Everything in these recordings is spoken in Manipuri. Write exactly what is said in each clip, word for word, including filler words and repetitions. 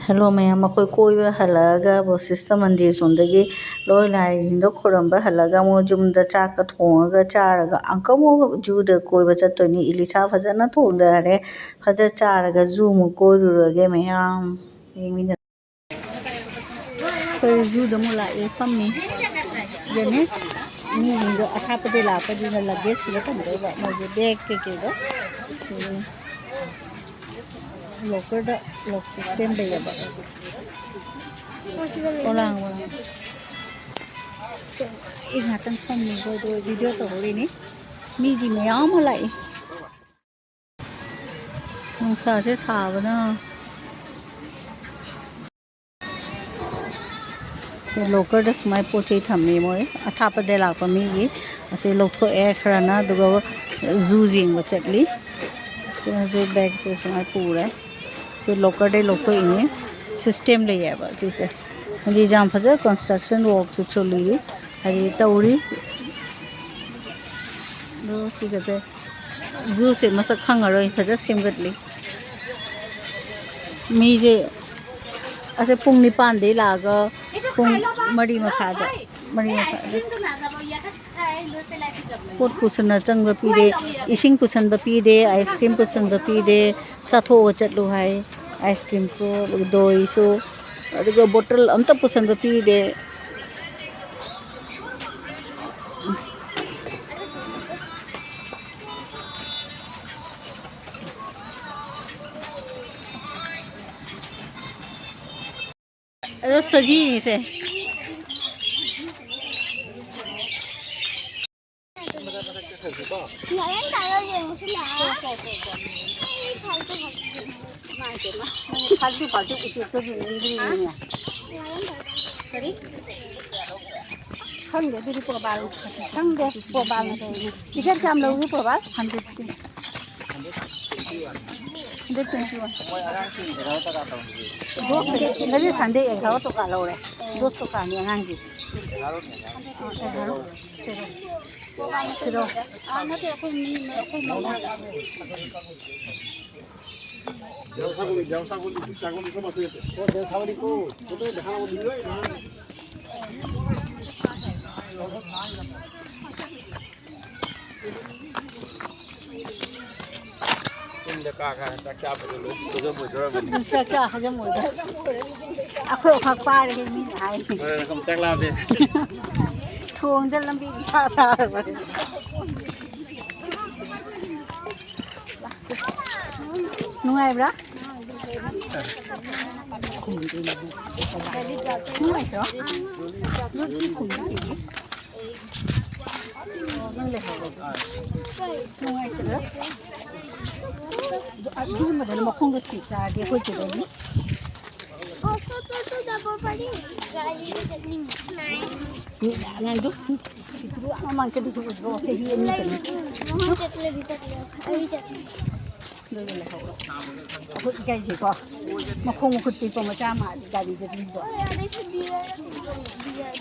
ꯍꯦꯜꯂꯣ ꯃꯌꯥꯝ, ꯑꯩꯈꯣꯏ ꯀꯣꯏꯕ ꯍꯜꯂꯛꯑꯒ ꯕꯣꯁꯤꯁꯇ ꯃꯟꯗꯤꯔ ꯁꯣꯝꯗꯒꯤ ꯂꯣꯏ ꯂꯥꯏꯁꯤꯡꯗꯣ ꯈꯨꯔꯨꯝꯕ ꯍꯜꯂꯒ ꯑꯃꯨꯛ ꯌꯨꯝꯗ ꯆꯥꯛꯀ ꯊꯣꯡꯉꯒ ꯆꯥꯔꯒ ꯑꯃꯨꯛꯀ ꯑꯃꯨꯛ ꯖꯨꯗ ꯀꯣꯏꯕ ꯆꯠꯇꯣꯏꯅꯤ꯫ ꯏꯂꯤꯁꯥ ꯐꯖꯅ ꯊꯣꯡꯊꯔꯦ꯫ ꯐꯖ ꯆꯥꯔꯒ ꯖꯨ ꯑꯃꯨꯛ ꯀꯣꯏꯔꯨꯔꯒꯦ ꯃꯌꯥꯝ꯫ ꯌꯦꯡꯃꯤꯟꯅ-, ꯑꯩꯈꯣꯏ ꯖꯨꯗ ꯑꯃꯨꯛ ꯂꯥꯛꯑꯦ, ꯐꯝꯃꯤ꯫ ꯁꯤꯗꯅꯦ ꯃꯤꯁꯤꯡꯗꯣ ꯑꯊꯥꯞꯄꯗꯒꯤ ꯂꯥꯛꯄꯗꯨꯅ ꯂꯒꯦꯖꯁꯤꯗ ꯊꯝꯗꯣꯏꯕ, ꯃꯣꯏꯒꯤ ꯕꯦꯒ ꯀꯩꯀꯩꯗꯣ꯫ ꯎꯝ꯫ ꯂꯣꯀꯔꯗ ꯂꯣꯛ ꯁꯤꯁꯇꯦꯝ ꯂꯩꯌꯦꯕ꯫ ꯄꯣꯂꯥꯡ ꯄꯣꯂꯥꯡ꯫ ꯑꯩ ꯉꯥꯛꯇꯪ ꯐꯝꯃꯤꯀꯣ, ꯑꯗꯨꯒ ꯚꯤꯗꯤꯑꯣ ꯇꯧꯍꯧꯔꯤꯅꯤ꯫ ꯃꯤꯗꯤ ꯃꯌꯥꯝ ꯑꯃ ꯂꯥꯛꯏ꯫ ꯅꯨꯡꯁꯥꯁꯦ ꯁꯥꯕꯅ꯫ ꯁꯤ ꯂꯣꯀꯔꯗ ꯁꯨꯃꯥꯏꯅ ꯄꯣꯠ ꯆꯩ ꯊꯝꯃꯤ ꯃꯣꯏ꯫ ꯑꯊꯥꯞꯄꯗ ꯂꯥꯛꯄ ꯃꯤꯒꯤ꯫ ꯑꯁꯤ ꯂꯧꯊꯣꯛꯑꯦ ꯈꯔꯅ, ꯑꯗꯨꯒ ꯖꯨ ꯌꯦꯡꯕ ꯆꯠꯂꯤ꯫ ꯁꯤꯅꯁꯨ ꯕꯦꯒꯁꯦ ꯁꯨꯃꯥꯏꯅ ꯄꯨꯔꯦ꯫ ꯁꯤ ꯂꯣꯀꯔꯗꯩ ꯂꯧꯊꯣꯛꯏꯅꯤ꯫ ꯁꯤꯁꯇꯦꯝ ꯂꯩꯌꯦꯕ ꯁꯤꯁꯦ꯫ ꯍꯥꯏꯗꯤ ꯌꯥꯝ ꯐꯖꯅ ꯀꯟꯁꯇ꯭ꯔꯛꯁꯟ ꯋꯥꯔꯛꯁꯨ ꯆꯨꯜꯂꯤ, ꯍꯥꯏꯗꯤ ꯇꯧꯔꯤ꯫ ꯑꯗꯣ ꯁꯤꯒꯁꯦ ꯖꯨꯁꯦ ꯃꯁꯛ ꯈꯪꯉꯔꯣꯏ, ꯐꯖ ꯁꯦꯝꯒꯠꯂꯤ꯫ ꯃꯤꯁꯦ ꯑꯁꯦ ꯄꯨꯡ ꯅꯤꯄꯥꯟꯗꯩ ꯂꯥꯛꯑꯒ ꯄꯨꯡ ꯃꯔꯤ ꯃꯈꯥꯏꯗ, ꯃꯔꯤ ꯃꯈꯥꯏꯗ꯫ ꯄꯣꯠ ꯄꯨꯁꯟꯅ ꯆꯪꯕ ꯄꯤꯗꯦ, ꯏꯁꯤꯡ ꯄꯨꯁꯟꯕ ꯄꯤꯗꯦ, ꯑꯥꯏꯁ ꯀ꯭ꯔꯤꯝ ꯄꯨꯁꯟꯕ ꯄꯤꯗꯦ, ꯆꯥꯊꯣꯛꯑꯒ ꯆꯠꯂꯨ ꯍꯥꯏ꯫ ꯑꯥꯏꯁ ꯀ꯭ꯔꯤꯝꯁꯨ, ꯗꯣꯏꯁꯨ, ꯑꯗꯨꯒ ꯕꯣꯇꯜ ꯑꯝꯇ ꯄꯨꯁꯟꯕ ꯄꯤꯗꯦ꯫ ꯑꯗꯣ ꯁꯖꯤꯁꯦ꯫ ꯐꯥꯜꯇꯨ ꯐꯥꯜꯇꯨ ꯎꯆꯦꯛꯇꯣ ꯌꯦꯡꯅꯤꯡꯗ꯭ꯔꯤꯅꯦ꯫ ꯀꯔꯤ? ꯈꯪꯗꯦ, ꯑꯗꯨꯗꯤ ꯄ꯭ꯔꯣꯕꯥꯜ ꯈꯪꯗꯦ, ꯄ꯭ꯔꯣꯕꯥꯜꯅ ꯀꯩꯅꯣ? ꯇꯤꯀꯦꯠ ꯀꯌꯥꯝ ꯂꯧꯒꯦ ꯄ꯭ꯔꯣꯕꯥꯜ? Hundred fifty. Hundred twenty one. ꯗꯣꯁ ꯉꯁꯤ ꯁꯟꯗꯦ ꯑꯦꯒꯥꯔꯣ ꯇꯣꯀꯥ ꯂꯧꯔꯦ꯫ ꯗꯣꯁ ꯇꯣꯀꯥꯅꯤ ꯑꯉꯥꯡꯒꯤ꯫ ꯑꯦꯒꯥꯔꯣ꯫ ꯐꯤꯔꯣ꯫ ꯐꯤꯔꯣ꯫ ꯑꯥ, ꯅꯠꯇꯦ, ꯑꯩꯈꯣꯏ ꯃꯤ, ꯑꯩꯈꯣꯏ ꯃꯉꯥ꯫ ꯌꯨꯝꯗ ꯀꯥ ꯀꯥ ꯆꯥꯛ ꯆꯥꯕꯗꯣ ꯂꯣꯏ ꯍꯖꯝ ꯑꯣꯏꯗꯣꯔꯕꯅꯤ꯫ ꯆꯥꯛ ꯆꯥ ꯍꯖꯝ ꯑꯣꯏꯗꯣꯔꯦ꯫ ꯑꯩꯈꯣꯏ ꯑꯣꯈꯥꯛ ꯄꯥꯔꯦꯍꯦ ꯃꯤꯅ ꯍꯥꯏ꯫ ꯍꯣꯏ, ꯆꯥꯛ ꯂꯥꯝꯃꯦ꯫ ꯊꯣꯡꯗ ꯂꯝꯕꯤ ꯏꯁꯥ ꯁꯥꯔꯕꯅꯤ꯫ ꯅꯨꯡꯉꯥꯏꯕ꯭ꯔꯥ? ꯅꯨꯡꯉꯥꯏꯇ꯭ꯔꯣ? ꯅꯪ ꯁꯤ ꯈꯨꯝꯕꯤꯗꯦ꯫ ꯅꯪ ꯂꯩꯍꯧꯔꯣ꯫ ꯅꯨꯡꯉꯥꯏꯇ꯭ꯔꯥ? ꯑꯗꯨꯒꯨꯝꯕꯗꯅ ꯃꯈꯣꯡꯗꯣ ꯁꯤ ꯆꯥꯔꯗꯤ ꯑꯩꯈꯣꯏ ꯀꯩꯗꯧꯅꯤ? ꯃꯤ ꯑꯉꯥꯡꯗꯣ ꯁꯤ ꯄꯨꯔꯥ ꯃꯃꯥꯡ ꯆꯠꯂꯤꯁꯤ ꯎꯗ꯭ꯔꯣ? ꯆꯍꯤ ꯑꯅꯤ ꯆꯠꯂꯤ꯫ ꯃꯃꯥꯡ ꯆꯠꯂꯗꯤ ꯆꯠꯂꯦ꯫ ꯑꯩ ꯆꯠꯂꯦ꯫ ꯑꯗꯨꯒ ꯂꯩꯍꯧꯔꯣ꯫ ꯑꯩꯈꯣꯏ ꯏꯀꯥꯏꯁꯦꯀꯣ꯫ ꯃꯈꯣꯡ ꯃꯈꯨꯠ ꯇꯦꯛꯄ ꯃꯆꯥ ꯃꯥꯜꯂꯤ ꯒꯥꯔꯤꯗ ꯇꯣꯡꯕ꯫ ꯍꯣꯏ, ꯑꯗꯩꯁꯨ ꯕꯤꯌꯔ, ꯕꯤꯌꯔ꯫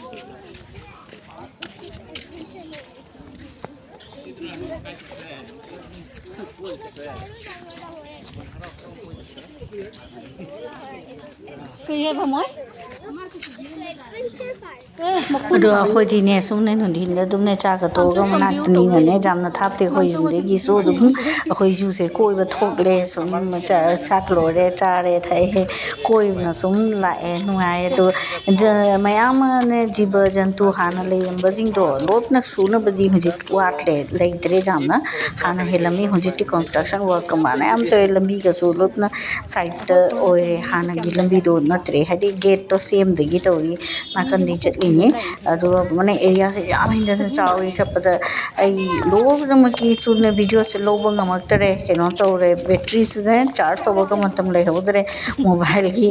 ꯀꯩ ꯍꯥꯏꯕ ꯃꯣꯏ? ꯑꯗꯣ ꯑꯩꯈꯣꯏꯗꯤꯅꯦ, ꯁꯨꯝꯅꯦ ꯅꯨꯡꯊꯤꯟꯗ ꯑꯗꯨꯝꯅꯦ ꯆꯥꯛꯀ ꯇꯣꯛꯑꯒ ꯃꯅꯥꯛꯇꯅꯤꯅꯅꯦ, ꯌꯥꯝꯅ ꯊꯥꯞꯇꯦ ꯑꯩꯈꯣꯏ ꯌꯨꯝꯗꯒꯤꯁꯨ꯫ ꯑꯗꯨꯝ ꯑꯩꯈꯣꯏ ꯖꯨꯁꯦ ꯀꯣꯏꯕ ꯊꯣꯛꯂꯦ, ꯁꯨꯝ ꯆꯥ-, ꯆꯥꯛ ꯂꯣꯏꯔꯦ, ꯆꯥꯔꯦ, ꯊꯛꯑꯦ, ꯀꯣꯏꯕꯅ ꯁꯨꯝ ꯂꯥꯛꯑꯦ, ꯅꯨꯡꯉꯥꯏꯔꯦ꯫ ꯑꯗꯣ ꯖ-, ꯃꯌꯥꯝ ꯑꯃꯅꯦ, ꯖꯤꯕ ꯖꯟꯇꯨ ꯍꯥꯟꯅ ꯂꯩꯔꯝꯕꯁꯤꯡꯗꯣ ꯂꯣꯏꯅ ꯁꯨꯅꯕꯗꯤ ꯍꯧꯖꯤꯛ ꯋꯥꯠꯂꯦ, ꯂꯩꯇ꯭ꯔꯦ ꯌꯥꯝꯅ꯫ ꯍꯥꯟꯅ ꯍꯦꯜꯂꯝꯃꯤ, ꯍꯧꯖꯤꯛꯇꯤ construction work ꯃꯌꯥꯝ ꯇꯧꯔꯦ, ꯂꯝꯕꯤꯒꯁꯨ ꯂꯣꯏꯅ side ꯇ ꯑꯣꯏꯔꯦ, ꯍꯥꯟꯅꯒꯤ ꯂꯝꯕꯤꯗꯣ ꯅꯠꯇ꯭ꯔꯦ, ꯍꯥꯏꯗꯤ gate ꯇꯣ ꯁꯦꯝꯗꯒꯤ ꯇꯧꯔꯤ꯫ ꯅꯥꯀꯟꯗꯤ ꯆꯠꯂꯤꯅꯤ꯫ ꯑꯗꯨꯒ ꯃꯅꯦ, area ꯁꯦ ꯌꯥꯝ ꯍꯦꯟꯖꯟꯅ ꯆꯥꯎꯋꯤ꯫ ꯆꯠꯄꯗ ꯑꯩ ꯂꯣꯏꯅꯃꯛꯀꯤ ꯆꯨꯝꯅ video ꯁꯦ ꯂꯧꯕ ꯉꯝꯃꯛꯇꯔꯦ꯫ ꯀꯩꯅꯣ ꯇꯧꯔꯦ, battery ꯁꯨꯅꯦ charge ꯇꯧꯕꯒ ꯃꯇꯝ ꯂꯩꯍꯧꯗ꯭ꯔꯦ꯫ Mobile ꯒꯤ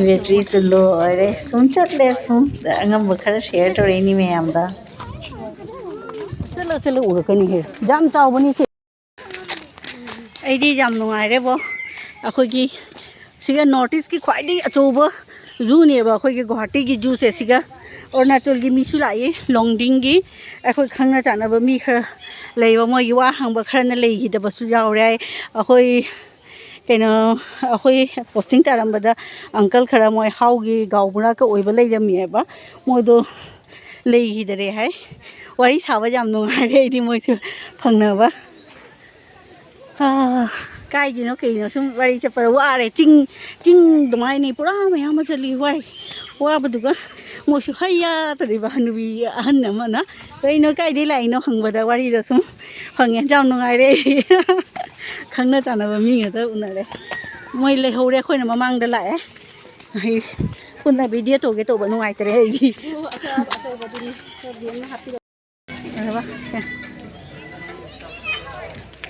battery ꯁꯨ low ꯑꯣꯏꯔꯦ꯫ ꯁꯨꯝ ꯆꯠꯂꯦ, ꯁꯨꯝ ꯑꯉꯝꯕ ꯈꯔ share ꯇꯧꯔꯛꯏꯅꯤ ꯃꯌꯥꯝꯗ꯫ ꯆꯠꯂ ꯆꯠꯂ ꯎꯔꯛꯀꯅꯤꯍꯦ꯫ ꯌꯥꯝ ꯆꯥꯎꯕꯅꯤ ꯁꯤ꯫ ꯑꯩꯗꯤ ꯌꯥꯝ ꯅꯨꯡꯉꯥꯏꯔꯦꯕꯣ꯫ ꯑꯩꯈꯣꯏꯒꯤ ꯁꯤꯒ North East ꯀꯤ ꯈ꯭ꯋꯥꯏꯗꯒꯤ ꯑꯆꯧꯕ zoo ꯅꯦꯕ ꯑꯩꯈꯣꯏꯒꯤ ꯒꯨꯋꯥꯍꯥꯇꯤꯒꯤ zoo ꯁꯦ꯫ ꯁꯤꯒ ꯑꯔꯨꯅꯥꯆꯜꯒꯤ ꯃꯤꯁꯨ ꯂꯥꯛꯏ, ꯂꯣꯡꯗꯤꯡꯒꯤ꯫ ꯑꯩꯈꯣꯏ ꯈꯪꯅ ꯆꯥꯟꯅꯕ ꯃꯤ ꯈꯔ ꯂꯩꯕ, ꯃꯣꯏꯒꯤ ꯋꯥ ꯍꯪꯕ ꯈꯔꯅ ꯂꯩꯈꯤꯗꯕꯁꯨ ꯌꯥꯎꯔꯦ꯫ ꯑꯩꯈꯣꯏ ꯀꯩꯅꯣ, ꯑꯩꯈꯣꯏ ꯄꯣꯁꯇꯤꯡ ꯇꯥꯔꯝꯕꯗ ꯑꯪꯀꯜ ꯈꯔ, ꯃꯣꯏ ꯍꯥꯎꯒꯤ ꯒꯥꯎ ꯕꯨꯔꯥꯀ ꯑꯣꯏꯕ ꯂꯩꯔꯝꯃꯦꯕ, ꯃꯣꯏꯗꯣ ꯂꯩꯈꯤꯗꯔꯦ ꯍꯥꯏ꯫ ꯋꯥꯔꯤ ꯁꯥꯕ ꯌꯥꯝ ꯅꯨꯡꯉꯥꯏꯔꯦ ꯑꯩꯗꯤ ꯃꯣꯏꯁꯨ ꯐꯪꯅꯕ꯫ ꯑꯥ, ꯀꯥꯏꯒꯤꯅꯣ ꯀꯩꯅꯣ ꯁꯨꯝ ꯋꯥꯔꯤ ꯆꯠꯄꯗ ꯋꯥꯔꯦ꯫ ꯆꯤꯡ, ꯆꯤꯡ ꯑꯗꯨꯃꯥꯏꯅ ꯄꯨꯔꯥ ꯃꯌꯥꯝ ꯑꯃ ꯆꯠꯂꯤ, ꯋꯥꯏ꯫ ꯋꯥꯕꯗꯨꯒ ꯃꯣꯏꯁꯨ ꯍꯩꯌꯥ ꯇꯧꯔꯤꯕ ꯍꯅꯨꯕꯤ ꯑꯍꯟ ꯑꯃꯅ꯫ "ꯀꯩꯅꯣ, ꯀꯥꯏꯗꯩ ꯂꯥꯛꯏꯅꯣ?" ꯍꯪꯕꯗ ꯋꯥꯔꯤꯗꯣ ꯁꯨꯝ ꯐꯪꯉꯦ꯫ ꯌꯥꯝ ꯅꯨꯡꯉꯥꯏꯔꯦ ꯑꯩ꯫ ꯈꯪꯅ ꯆꯥꯟꯅꯕ ꯃꯤ ꯉꯥꯛꯇ ꯎꯅꯔꯦ꯫ ꯃꯣꯏ ꯂꯩꯍꯧꯔꯦ, ꯑꯩꯈꯣꯏꯅ ꯃꯃꯥꯡꯗ ꯂꯥꯛꯑꯦ꯫ ꯑꯩ ꯄꯨꯟꯅ ꯚꯤꯗꯤꯑꯣ ꯇꯧꯒꯦ ꯇꯧꯕ ꯅꯨꯡꯉꯥꯏꯇꯔꯦ ꯑꯩꯒꯤ꯫ ꯑꯗꯨꯒ ꯁꯦ꯫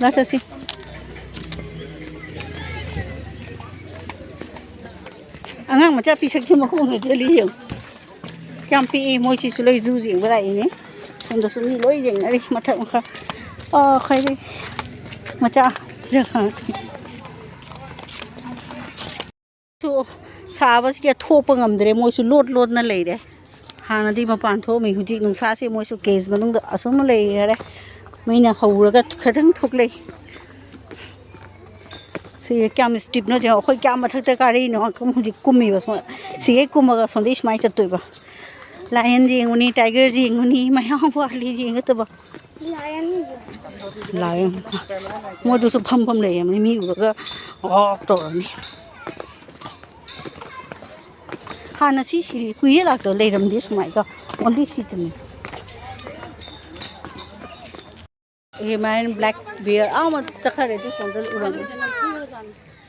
ꯂꯥꯛ ꯆꯠꯁꯤ꯫ ꯑꯉꯥꯡ ꯃꯆꯥ ꯄꯤꯁꯛꯁꯦ ꯃꯈꯣꯡꯅ ꯆꯦꯜꯂꯤ ꯌꯦꯡꯉꯨ꯫ ꯀꯌꯥꯝ ꯄꯤꯛꯏ, ꯃꯣꯏꯁꯤꯁꯨ ꯂꯣꯏ ꯖꯨ ꯌꯦꯡꯕ ꯂꯥꯛꯏꯅꯦ꯫ ꯁꯣꯝꯗꯁꯨ ꯃꯤ ꯂꯣꯏ ꯌꯦꯡꯅꯔꯤ ꯃꯊꯛ ꯃꯈꯥ꯫ ꯑꯥ, ꯈ꯭ꯋꯥꯏꯗꯒꯤ ꯃꯆꯥ꯫ ꯁꯨ ꯁꯥꯕꯁꯤꯒ ꯊꯣꯛꯄ ꯉꯝꯗ꯭ꯔꯦ, ꯃꯣꯏꯁꯨ ꯂꯣꯠ ꯂꯣꯠꯅ ꯂꯩꯔꯦ꯫ ꯍꯥꯟꯅꯗꯤ ꯃꯄꯥꯟ ꯊꯣꯛꯑꯝꯃꯤ, ꯍꯧꯖꯤꯛ ꯅꯨꯡꯁꯥꯁꯦ ꯃꯣꯏꯁꯨ ꯀꯦꯖ ꯃꯅꯨꯡꯗ ꯑꯁꯨꯝ ꯂꯩꯈꯔꯦ꯫ ꯃꯩꯅ ꯍꯧꯔꯒ ꯈꯤꯇꯪ ꯊꯣꯛꯂꯛꯏ꯫ ꯁꯤ ꯀꯌꯥꯝ ꯏꯁꯇꯤꯞꯅꯣ ꯌꯦꯡꯉꯣ, ꯑꯩꯈꯣꯏ ꯀꯌꯥꯝ ꯃꯊꯛꯇ ꯀꯥꯔꯛꯏꯅꯣ꯫ ꯀꯨꯝ-, ꯍꯧꯖꯤꯛ ꯀꯨꯝꯃꯤꯕ ꯁꯣꯝ-, ꯁꯤꯒꯩ ꯀꯨꯝꯃꯒ ꯁꯣꯝꯗꯒꯤ ꯁꯨꯃꯥꯏꯅ ꯆꯠꯇꯣꯏꯕ꯫ ꯂꯥꯏꯑꯣꯟ ꯌꯦꯡꯉꯨꯅꯤ, ꯇꯥꯏꯒꯔ ꯌꯦꯡꯉꯨꯅꯤ, ꯃꯌꯥꯝ ꯋꯥꯠꯂꯤ ꯌꯦꯡꯒꯗꯕ꯫ ꯂꯥꯏꯑꯣꯟ꯫ ꯃꯣꯏꯗꯨꯁꯨ ꯐꯝ ꯐꯝ ꯂꯩꯔꯝꯃꯅꯤ, ꯃꯤ ꯎꯔꯒ ꯑꯣꯛ ꯇꯧꯔꯅꯤ꯫ ꯍꯥꯟꯅ ꯁꯤ ꯁꯤꯔꯤ ꯀꯨꯏꯔꯦ ꯂꯥꯛꯇꯕ, ꯂꯩꯔꯝꯗꯦ ꯁꯨꯃꯥꯏꯒ꯫ ꯑꯣꯟꯂꯤ ꯁꯤꯗꯅꯤ꯫ ꯑꯦ, ꯃꯥꯏꯟ ꯕ꯭ꯂꯦꯛ ꯕꯤꯌꯔ꯫ ꯑꯥ, ꯑꯃ ꯆꯠꯈ꯭ꯔꯦ, ꯑꯗꯨ ꯁꯣꯝꯗ ꯎꯔꯝꯃꯦ꯫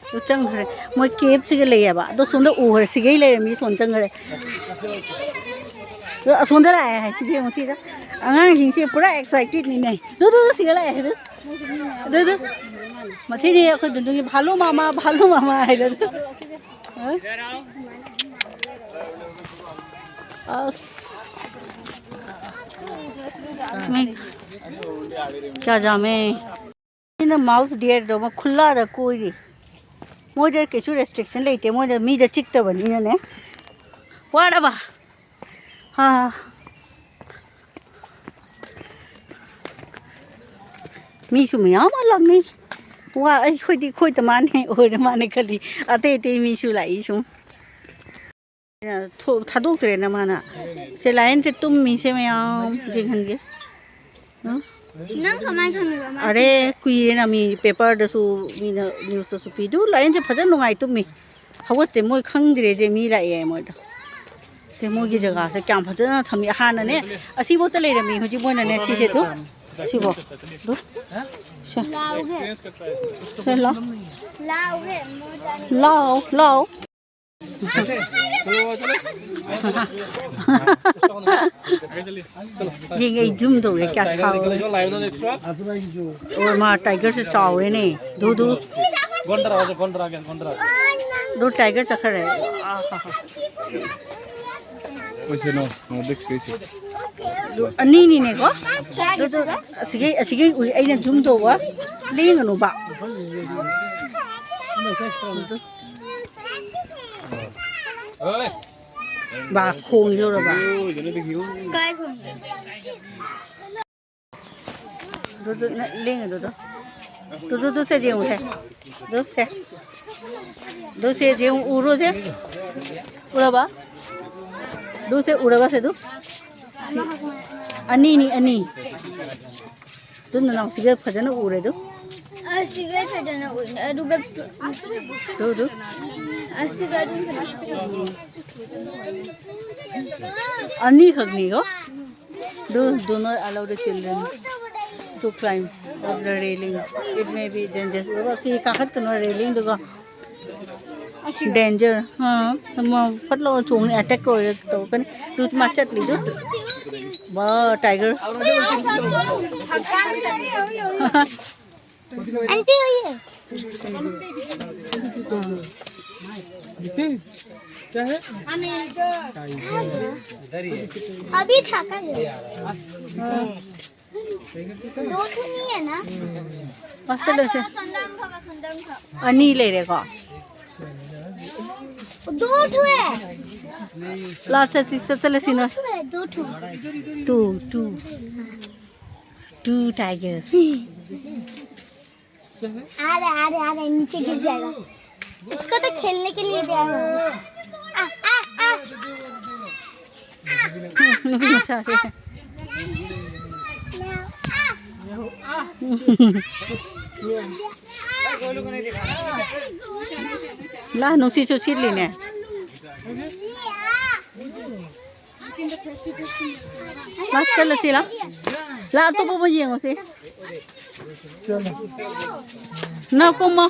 ꯑꯗꯨ ꯆꯪꯈ꯭ꯔꯦ꯫ ꯃꯣꯏ ꯀꯦꯞꯁꯤꯒ ꯂꯩꯌꯦꯕ꯫ ꯑꯗꯣ ꯁꯣꯝꯗ ꯎꯈ꯭ꯔꯦ, ꯁꯤꯒꯩ ꯂꯩꯔꯝꯃꯤ, ꯁꯣꯝ ꯆꯪꯈ꯭ꯔꯦ꯫ ꯑꯗꯣ ꯑꯁꯣꯝꯗ ꯂꯥꯛꯑꯦ ꯍꯥꯏ, ꯌꯦꯡꯉꯨ ꯁꯤꯗ꯫ ꯑꯉꯥꯡꯁꯤꯡꯁꯦ ꯄꯨꯔꯥ ꯑꯦꯛꯁꯥꯏꯇꯦꯠꯅꯤꯅꯦ꯫ ꯑꯗꯨ, ꯑꯗꯨ, ꯑꯗꯨ ꯁꯤꯗ ꯂꯥꯛꯑꯦ, ꯑꯗꯨ꯫ ꯑꯗꯨ, ꯑꯗꯨ꯫ ꯃꯁꯤꯅꯤ ꯑꯩꯈꯣꯏ ꯗꯨꯟꯗꯨꯒꯤ "ꯚꯥꯂꯨ ꯃꯥꯃꯥ, ꯚꯥꯂꯨ ꯃꯥꯃꯥ" ꯍꯥꯏꯗꯣ꯫ ꯑꯁ꯫ ꯃꯤ ꯀꯌꯥ ꯌꯥꯝꯃꯦ꯫ ꯁꯤꯅ ꯃꯥꯎꯁ ꯗꯤꯌꯔꯗꯣ ꯑꯃ ꯈꯨꯜꯂꯥꯗ ꯀꯣꯏꯔꯤ꯫ ꯃꯣꯏꯗ ꯀꯩꯁꯨ ꯔꯦꯁꯇ꯭ꯔꯤꯛꯁꯟ ꯂꯩꯇꯦ, ꯃꯣꯏꯗ ꯃꯤꯗ ꯆꯤꯛꯇꯕꯅꯤꯅꯅꯦ꯫ ꯋꯥꯔꯕ? ꯑꯥ꯫ ꯃꯤꯁꯨ ꯃꯌꯥꯝ ꯑꯃ ꯂꯥꯛꯅꯩ꯫ ꯋꯥ ꯑꯩꯈꯣꯏꯗꯤ ꯑꯩꯈꯣꯏꯗ ꯃꯥꯅꯦ ꯑꯣꯏꯔ ꯃꯥꯅꯦ ꯈꯜꯂꯤ꯫ ꯑꯇꯩ ꯑꯇꯩ ꯃꯤꯁꯨ ꯂꯥꯛꯏ ꯁꯨꯝ꯫ ꯊꯣ- ꯊꯥꯗꯣꯛꯇ꯭ꯔꯦꯅ ꯃꯥꯅ꯫ ꯁꯦ ꯂꯥꯏꯟꯁꯦ ꯇꯨꯝꯃꯤꯁꯦ ꯃꯌꯥꯝ ꯌꯦꯡꯍꯟꯒꯦ꯫ ꯎꯝ? ꯅꯪ ꯀꯃꯥꯏꯅ ꯈꯪꯉꯤꯕ ꯃꯥ ꯑꯔꯦ, ꯀꯨꯏꯔꯦꯅ ꯃꯤ ꯄꯦꯄꯔꯗꯁꯨ ꯃꯤꯅ ꯅ꯭ꯌꯨꯁꯇꯁꯨ ꯄꯤꯗꯨ꯫ ꯂꯥꯏꯟꯁꯦ ꯐꯖꯅ ꯅꯨꯡꯉꯥꯏ ꯇꯨꯝꯃꯤ꯫ ꯍꯧꯒꯠꯇꯦ ꯃꯣꯏ ꯈꯪꯗ꯭ꯔꯦꯁꯦ ꯃꯤ ꯂꯥꯛꯑꯦ ꯃꯣꯏꯗꯣ꯫ ꯁꯦ ꯃꯣꯏꯒꯤ ꯖꯒꯥꯁꯦ ꯀꯌꯥꯝ ꯐꯖꯅ ꯊꯝꯃꯤ꯫ ꯍꯥꯟꯅꯅꯦ ꯑꯁꯤꯐꯥꯎꯇ ꯂꯩꯔꯝꯃꯤ꯫ ꯍꯧꯖꯤꯛ ꯃꯣꯏꯅꯅꯦ ꯁꯤꯁꯦ ꯇꯨ ꯁꯤꯕꯣ ꯇꯨ ꯁꯦ ꯂꯥꯎꯒꯦ꯫ ꯁꯦ ꯂꯥꯎ ꯂꯥꯎꯒꯦ꯫ ꯃꯣꯏ ꯆꯥꯅꯤ꯫ ꯂꯥꯎ ꯂꯥꯎ꯫ ꯌꯦꯡꯒꯦ ꯑꯩ ꯖꯨꯝ ꯇꯧꯒꯦ ꯀꯌꯥ ꯁꯥꯎꯔꯦ꯫ ꯑꯣ ꯃꯥ ꯇꯥꯏꯒꯔꯁꯦ ꯆꯥꯎꯋꯦꯅꯦ꯫ ꯗꯨ ꯗꯨ꯫ ꯗꯨ ꯇꯥꯏꯒꯔ ꯆꯠꯈ꯭ꯔꯦ꯫ ꯑꯥ ꯍꯥ ꯍꯥ꯫ Ese no, no, Dex, ese. ꯑꯅꯤꯅꯤꯅꯦꯀꯣ꯫ ꯑꯗꯨ ꯑꯁꯤꯒꯤ ꯑꯁꯤꯒꯤ ꯎꯏ ꯑꯩꯅ ꯖꯨꯝ ꯇꯧꯕ꯫ ꯂꯦꯡꯒꯅꯨꯕ꯫ ꯕꯥ ꯈꯣꯡ ꯌꯧꯔꯕ꯫ ꯀꯥꯏ ꯈꯣꯡꯒꯦ? ꯑꯗꯨꯗꯨ ꯅ- ꯂꯦꯡꯉꯤꯗꯨꯗꯣ꯫ ꯇꯨ ꯇꯨ ꯇꯨ ꯁꯦ ꯌꯦꯡꯉꯨꯁꯦ꯫ ꯑꯗꯨ ꯁꯦ꯫ ꯑꯗꯨ ꯁꯦ ꯌꯦꯡꯉꯨ ꯎꯔꯣꯁꯦ꯫ ꯎꯔꯕ? ꯑꯗꯨ ꯁꯦ ꯎꯔꯕ ꯁꯦ ꯑꯗꯨ? ꯁꯤ- ꯑꯅꯤꯅꯤ ꯑꯅꯤ꯫ ꯑꯗꯨ ꯅꯅꯥꯎꯁꯤꯒ ꯐꯖꯅ ꯎꯔꯦ ꯑꯗꯨ꯫ ꯑꯁꯤꯒ ꯐꯖꯅ ꯎꯏ꯫ ꯑꯗꯨꯒ ꯑꯗꯨ ꯑꯗꯨ꯫ ꯑꯁꯤꯒ ꯑꯗꯨꯝ ꯐꯖꯅ ꯎꯏ꯫ ꯑꯅꯤꯈꯛꯅꯤꯀꯣ꯫ Do, do not allow the children to climb up the railing. It may be dangerous. ꯑꯗꯨꯒ ꯁꯤ ꯀꯥꯈꯠꯀꯅꯨ ꯔꯦꯂꯤꯡꯗꯨꯒ꯫ Danger. ꯑꯥ, ꯃꯥ ꯐꯠ ꯂꯥꯎꯅ ꯆꯣꯡꯅꯤ, ꯑꯦꯇꯦꯛ ꯑꯣꯏꯔ ꯇꯧꯔꯛꯀꯅꯤ꯫ ꯑꯗꯨ ꯃꯥ ꯆꯠꯂꯤꯗꯨ꯫ ꯕꯥ, ꯇꯥꯏꯒꯔ꯫ आंटी, ये। अभी था कल। दो ठो नहीं है ना? ꯃꯥ ꯆꯠꯂꯁꯦ꯫ सुंदर था, सुंदर था। ꯑꯅꯤ ꯂꯩꯔꯦꯀꯣ꯫ दो ठो है। ꯂꯥ ꯆꯠꯁꯤ ꯆꯠ ꯆꯠꯂꯁꯤ ꯅꯣꯏ꯫ दो ठो है, दो ठो। Two, two. Two tigers. आ रहा, आ रहा, आ रहा, नीचे गिर जाएगा। इसको तो खेलने के लिए दिया हुआ है। आ, आ, आ। ला, ꯅꯨꯡꯁꯤꯠꯁꯨ ꯁꯤꯠꯂꯤꯅꯦ꯫ ꯂꯥ, ꯆꯠꯂꯁꯤ, ꯂꯥ꯫ ꯂꯥ, ꯑꯇꯣꯞꯄ ꯑꯃ ꯌꯦꯡꯉꯨꯁꯤ꯫ ꯅꯥ, ꯀꯨꯝꯃꯣ꯫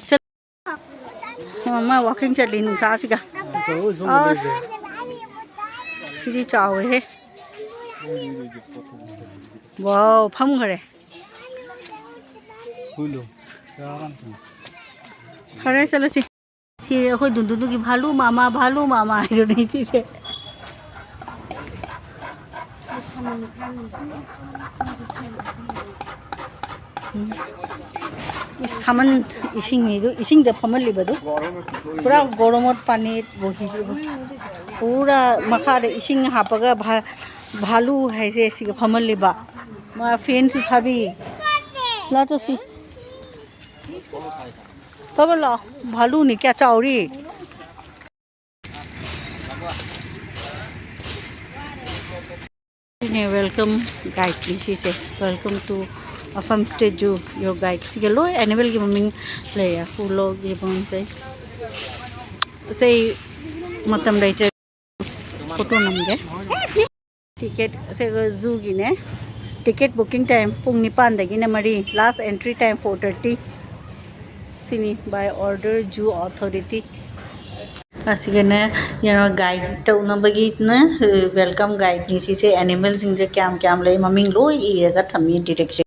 ꯆꯠ-, ꯃꯥ ꯋꯥꯀꯤꯡ ꯆꯠꯂꯤ ꯅꯨꯡꯁꯥꯁꯤꯒ꯫ ꯑꯁ, ꯁꯤꯗꯤ ꯆꯥꯎꯋꯦꯍꯦ꯫ ꯋꯥꯎ, ꯐꯝꯈ꯭ꯔꯦ꯫ ꯐꯔꯦ, ꯆꯠꯂꯁꯤ꯫ ꯁꯤ ꯑꯩꯈꯣꯏ ꯗꯨꯟꯗꯨꯗꯨꯒꯤ "ꯚꯥꯂꯨ ꯃꯥꯃꯥ, ꯚꯥꯂꯨ ꯃꯥꯃꯥ" ꯍꯥꯏꯗꯨꯅꯦ ꯁꯤꯁꯦ꯫ ꯎꯝ꯫ ꯏꯁ, ꯁꯥꯃꯟ, ꯏꯁꯤꯡꯅꯤꯗꯨ, ꯏꯁꯤꯡꯗ ꯐꯝꯍꯜꯂꯤꯕꯗꯨ꯫ ꯄꯨꯔꯥ ꯒꯣꯔꯣꯃꯣꯠ ꯄꯥꯅꯤ ꯕꯣꯍꯤ꯫ ꯄꯨꯔꯥ ꯃꯈꯥꯗ ꯏꯁꯤꯡ ꯍꯥꯞꯄꯒ ꯚꯥ-, ꯚꯥꯂꯨ ꯍꯥꯏꯁꯦ ꯁꯤꯒ ꯐꯝꯍꯜꯂꯤꯕ꯫ ꯃꯥ ꯐꯦꯟꯁꯨ ꯊꯥꯕꯤ꯫ ꯂꯥ ꯆꯠꯁꯤ꯫ ꯐꯕ ꯂꯥꯛꯑꯣ꯫ ꯚꯥꯂꯨꯅꯤ ꯀꯌꯥ ꯆꯥꯎꯔꯤ꯫ ꯁꯤꯅꯦ welcome guideꯅꯤ ꯁꯤꯁꯦ꯫ "Welcome to Assam State Zoo, your guide"꯫ ꯁꯤꯒ ꯂꯣꯏ animalꯒꯤ ꯃꯃꯤꯡ ꯂꯩꯔꯦ꯫ ꯍꯨꯂꯣꯒꯤ ꯃꯃꯤꯡ ꯂꯩ꯫ ꯑꯁ, ꯑꯩ ꯃꯇꯝ ꯂꯩꯇ꯭ꯔꯦ꯫ ꯐꯣꯇꯣ ꯅꯝꯒꯦ꯫ ꯇꯤꯀꯦꯠ, ꯑꯁꯦ ꯖꯨꯒꯤꯅꯦ꯫ Ticket booking time ꯄꯨꯡ ꯅꯤꯄꯥꯟꯗꯒꯤꯅ ꯃꯔꯤ꯫ Last entry time four thirty꯫ ꯁꯤꯅꯤ, by order zoo authority꯫ ꯑꯁꯤꯒꯅꯦ, ꯀꯩꯅꯣ, guide ꯇꯧꯅꯕꯒꯤꯅꯦ, welcome guideꯅꯤ ꯁꯤꯁꯦ꯫ Animalꯁꯤꯡꯁꯦ ꯀꯌꯥꯝ ꯀꯌꯥꯝ ꯂꯩ, ꯃꯃꯤꯡ ꯂꯣꯏ ꯏꯔꯒ ꯊꯝꯃꯤ, direction꯫